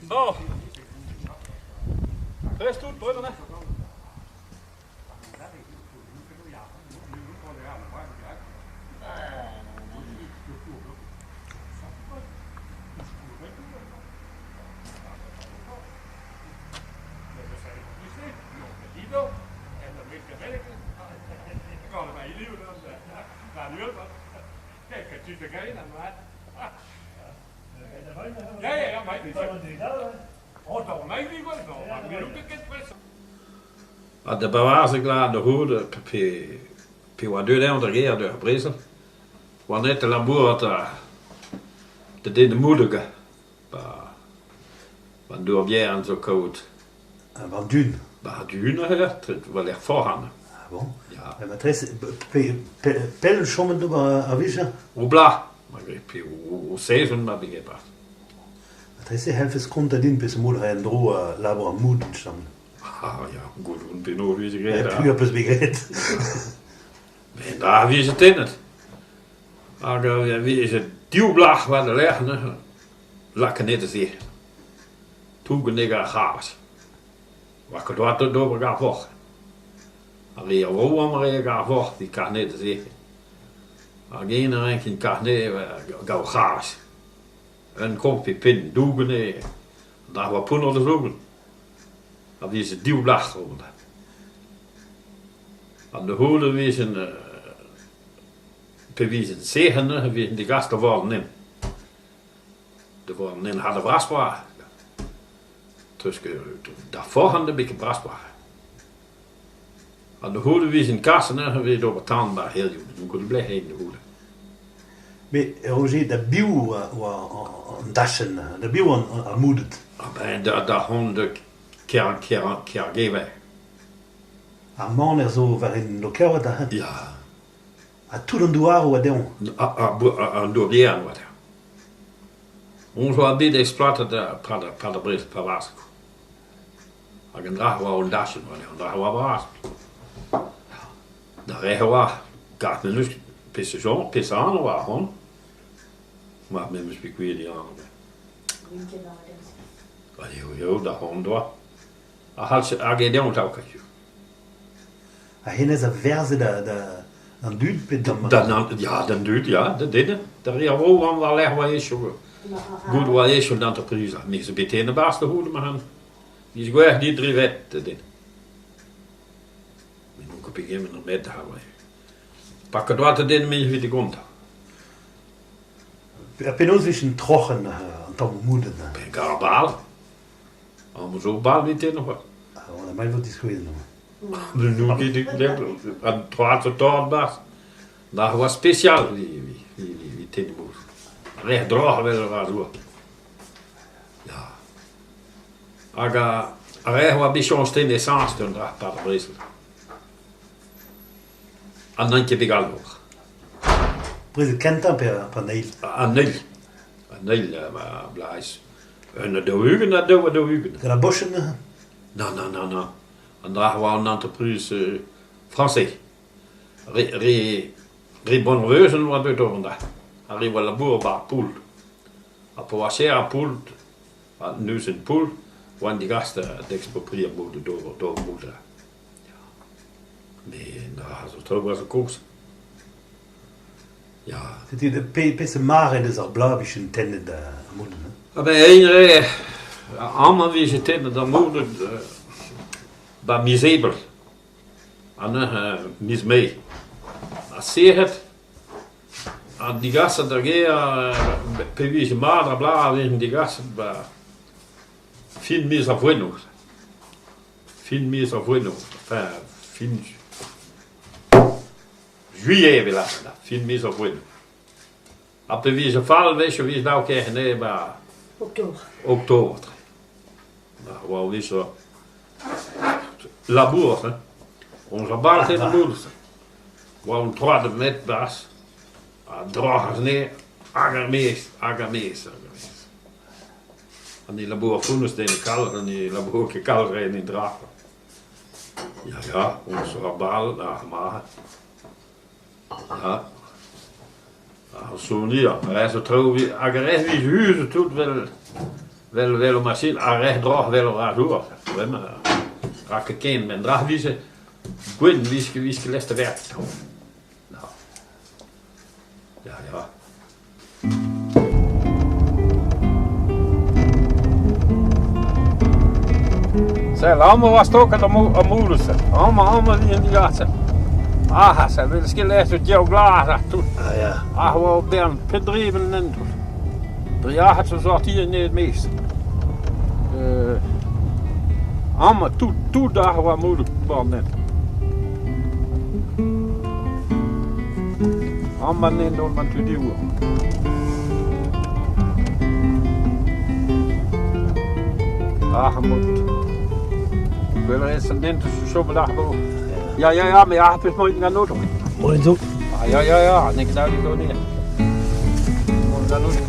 Bon. Prest out bremañ hein? Ha da bevarzek vloaz da c'houde pe pe oa deuet eñ d'ar gêr d'ar brezel oan aet da labourat da den moudeg 'ba an dour-bihan zo kaout. Ah, 'ba an dun? 'Ba an dun aze, war-lerc'h foran. Ah bon? Ya. Matreze, pell chomet d'ober ar vicher? O bloaz, pe o seiz on ma bet e-barzh. Matreze e c'hellfes kontañ din peseurt mod 'rae en-dro labour ar moud chom. Ah ya, gouzout on penaos 'veze graet. Piv a peus bet graet? Ben da vije tennet. Hag a vije div blac'h war da lerc'h neuze. Lak anezhe da zebriñ. Toug anezhe gant ar c'hazh. Oa ket droad d'ober gant ar voc'h. Ar re a vro amañ a rae gant ar voc'h evit kas anezhe da zebriñ. Hag eñ a rank kas anezhe gant o c'hazh. Un krog pe penn doug anezhe. An dra oa pounner da zougen. A vije div blac'h ober. An da-c'houde e vijen pe vijen sec'h neuze e vijen degaset da vord an hent. Da vord an hent ha da vrasoc'h. Treuzke da forc'han da bet ket brasoc'h. Ha da c'houde e vijen kaset neuze evit ober tan 'ba ar c'hêrioù, met n'on ket bet lec'h da c'houde. Met Roger, da biv oa an dachenn, da biv ar mouded? Ah ben da da c'hont da Kergever. Ar maner zo war en Lokervat aze? Ya. Ha tout an douaroù oa dezhañ? An dour bihan oa dezhañ. Hoñ zo bet exploatet pad ar brezel Pavarzeg. Hag an dra oa un dachenn, an dra oa bras. Da re oa, kar memes peseurt peseurt anv oa ahont. Mar memes bet gwelet anv. Eo, eo, da c'hoant doa. Hag e deomp atav kazi. Ha hennezh a verze da, da, d'an dud pe d'an... Ya, d'an dud, ya, da den. Da re ar vro oan war-lerc'h oa echu. Goût oa echu d'entrepriz. Me zo bet en e-barzh da c'houde ma c'han. Miz Gwer dit dre vet, da den. Me n'on ket pegement an met da oa. Paket oa da den me evit e gontañ. Ha penaos e vije troc'het an tamm moudenn? Ben gar bal. Amañ zo bal evit c'hoazh. Ah, on a mal vo diskouezet amañ. N'on ket an troad zo torret 'barzh. Da oa spesial evit tenniñ mouz. Re droch evel ar dour. Ya. Hag ar re oa bet chañs tenn esañs d'un dra 'pad ar brezel. Ha n'int ket bet gallour. Brezel kentañ pe an eil? An eil. An eil, bloaz. Un ha 40 ha 42. Gant ar bochenn neuze? Nann, nann, nann, nann. An dra a oa an entreprise français. Re, re, re Bonreuzen oa deuet ober an dra. Ar re oa labour 'ba ar poull. Ha pa oa cher ar poull, ha neuze en poull, oant degaset d'exproprier mod d'ober d'ober mod da. Met na zo traoù a zo kozh. Ya. Setu peseurt mare deus ar bloaz 'vije tennet ar modenn? Ah ben eil re amañ 'vije tennet ar modenn 'ba miz Ebrel. Ha neuze miz Mae. Ha sec'het ha degaset d'ar gêr pe vije mat ar bloaz e vije degaset 'ba fin miz ar Voenoù. Fin miz ar Voenoù, enfin fin juillet e vez lâret da, fin miz ar Voenoù. Ha pe vije fall wech e vije dav kerc'h anezhe 'ba Oktobr. Oktobr. Ba oa o vije labour hein. On a barr en moud. Oa un troad metr 'barzh ha droch anezhe hag ar maez hag ar maez hag ar maez. An e labour fonnus den kalz, an e labour ket kalz re en e dra. Ya, ya, on zo ar bal, ar mare. Ya. Ar souvenir, ar re zo traoù hag ar re vije huz tout 'vel 'vel 'vel o masin, ar re droch 'vel o rasour, bremañ 'ra ket ken, met an dra vije gwenn 'vije ket 'vije ket lest da verk. Ya, ya. Sell, amañ 'oa stoket ar mouloù-se. Amañ, amañ 'vi an digarse. Ah, ça vez ket lec'h zo div glas ha tout. Ah ya. Ah, oa ur bern pedreven en hent. Dre arc'hant zo sorti en er-maez. Amañ, tout, tout ac'h oa mouloù war an hent. Amañ n'en on ma tudioù. Ac'h mod. Gwell rez an den chom ar vo. Ya, ya, ya, mais ar peus moaien gant autre. Moaien zo. Ah, ya, ya, ya, n'eo ket dav dit ganin. Mont gant autre.